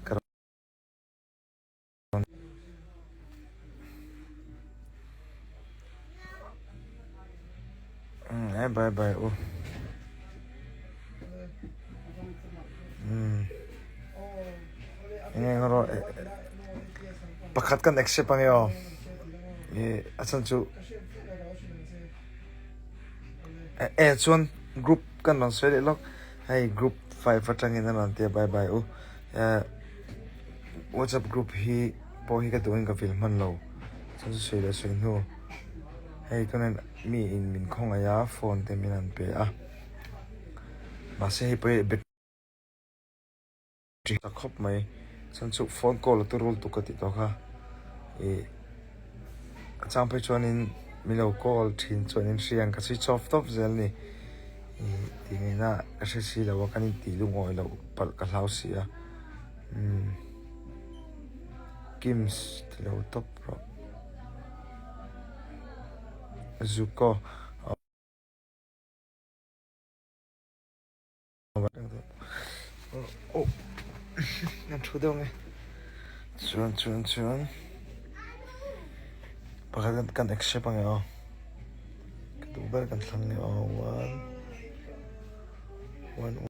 Ka rawn Umm eh bye bye u. Umm enge eng rawh pakhat kan accept ange aw ih a chhan chu eh chuan group kan rawn sawi leh lawk hei group 5 atangin a rawn tia bye bye u eh whatsapp group hi pawh hi ka duhin ka vil hman lo chuan chu sawi leh sawi hnu hei tunin mi in min khawngaih a phone te min han pe a mahse hei pawh hi ta khawp mai chuan chu phone call a turul tuk ka tih tawh kha ih a chang phei chuanin min lo call thin chuan in hria ang ka switch off tawp zel a ni ih tih ngaihna ka hre si lo a kan intih lungawi loh palh ka hlau si a umm Kims ti lo tawp rawh Zuko. An thu deuh nge chuan chuan chuan pakhat kan accept ange aw ka duh ber kan thlang nge aw one one.